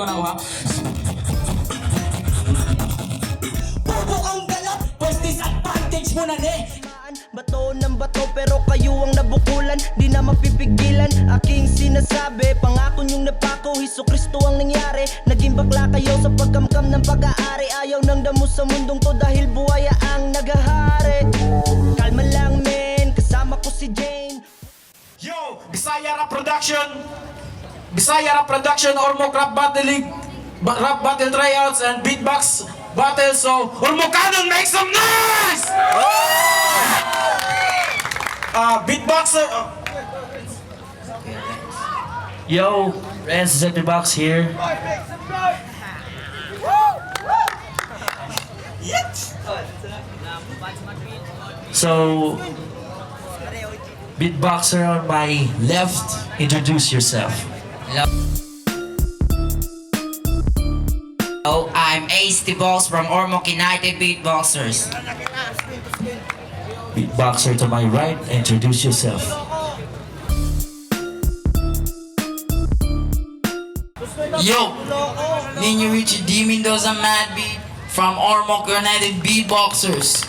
Go now, ha? Bobo kang galap. First disadvantage mo na ne. Bato ng bato pero kayo ang nabukulan. Di na mapipigilan aking sinasabi. Pangako niyong napako, Hesu Kristo ang nangyari. Naging bakla kayo sa pagkamkam ng pag-aari. Ayaw ng damo sa mundong to dahil buhaya ang naghahari. Kalma lang men, kasama ko si Jane. Yo! Bisaya Rap Production! Bisaya Rap Production, Ormoc Rap Battle League, Rap Battle Tryouts, and Beatbox Battle. So, Ormocanon, make some noise! Beatboxer. Yo, Renz Zeppi Box here. So, beatboxer on my left, introduce yourself. Hello, I'm Ace the Boss from Ormoc United Beatboxers. Beatboxer to my right, introduce yourself. Yo, Nino Richie D Mendoza Mad Beat from Ormoc United Beatboxers.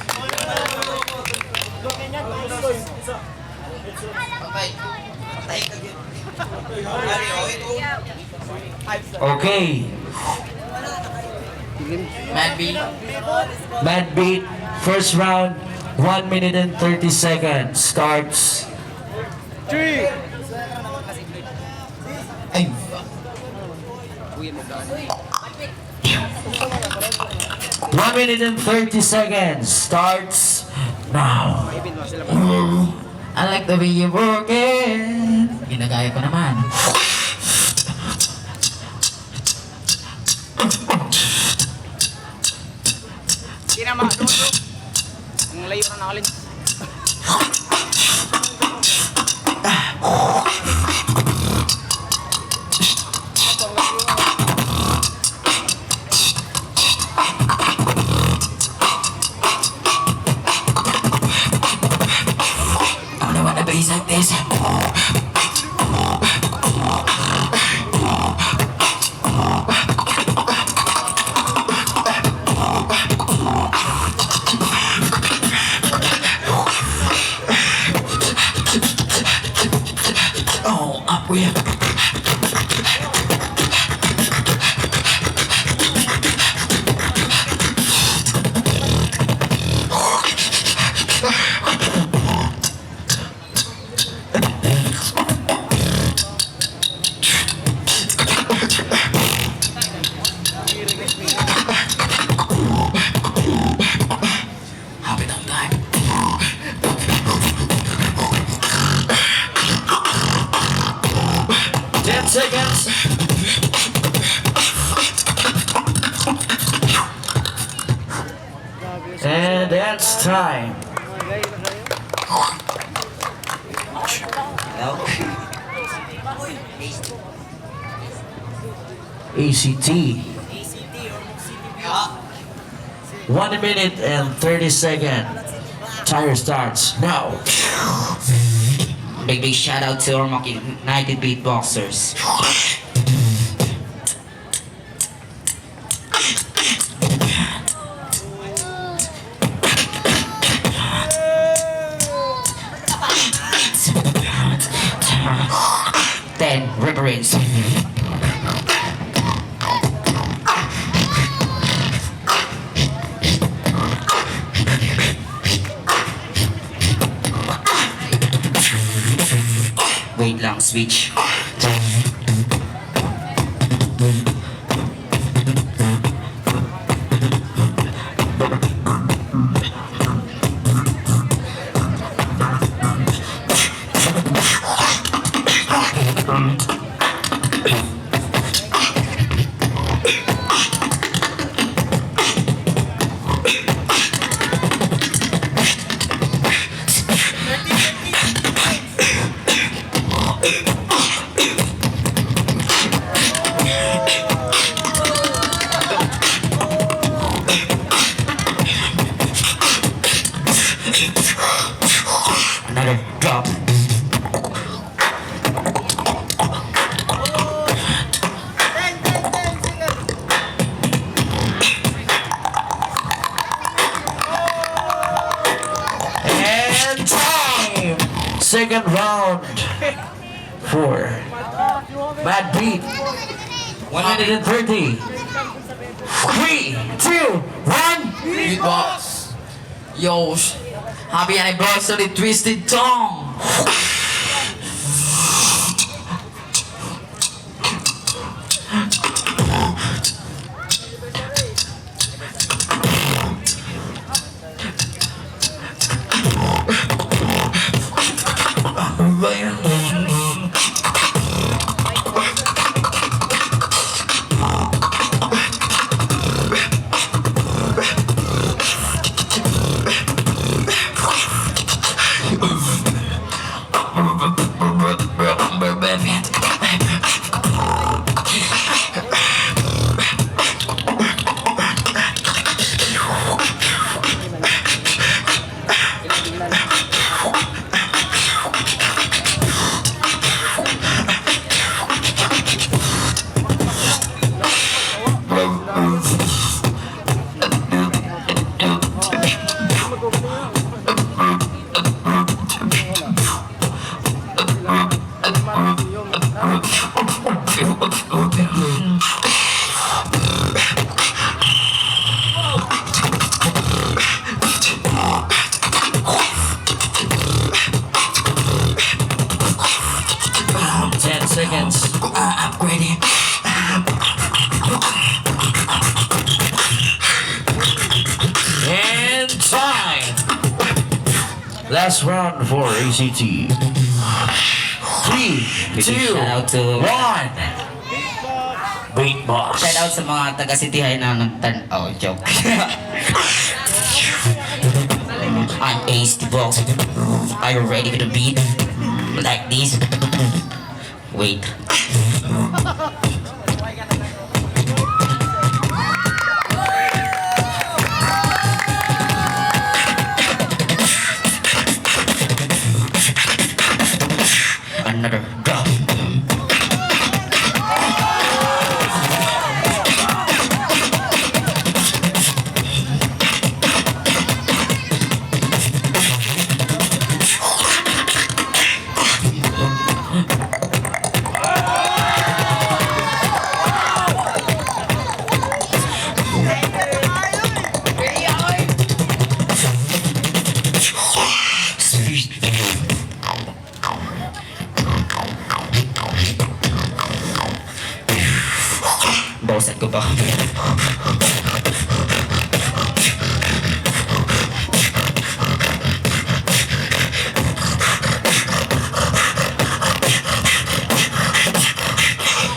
Okay, Mad Beat. Mad Beat, first round, 1 minute and 30 seconds starts. Ay, 1 minute and 30 seconds starts now. I like the way you work it. Ginagaya ko naman. Hindi na makatulog. Ang layo na nakalin. I don't wanna be like this. Oh, up we Happy on time. 10 seconds. And that's time. Hello? ACT. 1 minute and 30 seconds. Tire starts now. Big big shout out to Ormoc United Beatboxers. 10 reverence. Wait lang, switch. Another drop. Second round for Mad Beat. 1 minute and 30. Three, two, one. Beatbox. Yo, happy anniversary, Twisted Tongue. 10 seconds. Upgrading. And time. Last round for ACT. Three, two, Shout out to one. Beatbox. Shout out sa mga taga City High na nagtan. Oh, joke. I'm Ace the Box. Are you ready for the beat? Like this? Wait. Another drop. Bawasan ko ba?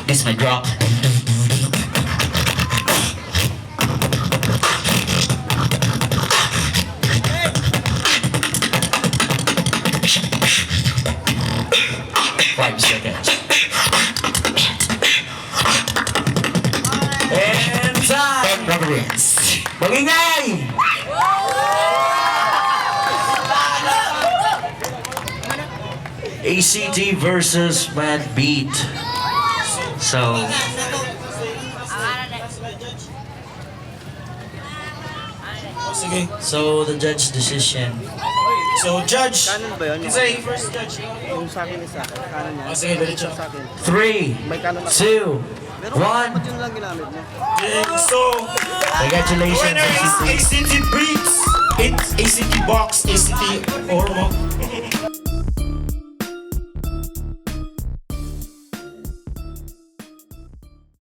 This is my drop. 5 seconds. And time. Reverence. Magingay! ACT versus Mad Beat. So, Sige. so the judge decision. So, judge. Kanan ba yun? Kasi first judge. Yung sa akin isa. Kanan niya. Oh, sige, diretso. Sa akin. Three, May kanan ako. two, Pero one. ba't yun lang ginamit mo? So, Congratulations, winner is ACT. ACT Beats. It's ACT Box, ACT Ormoc.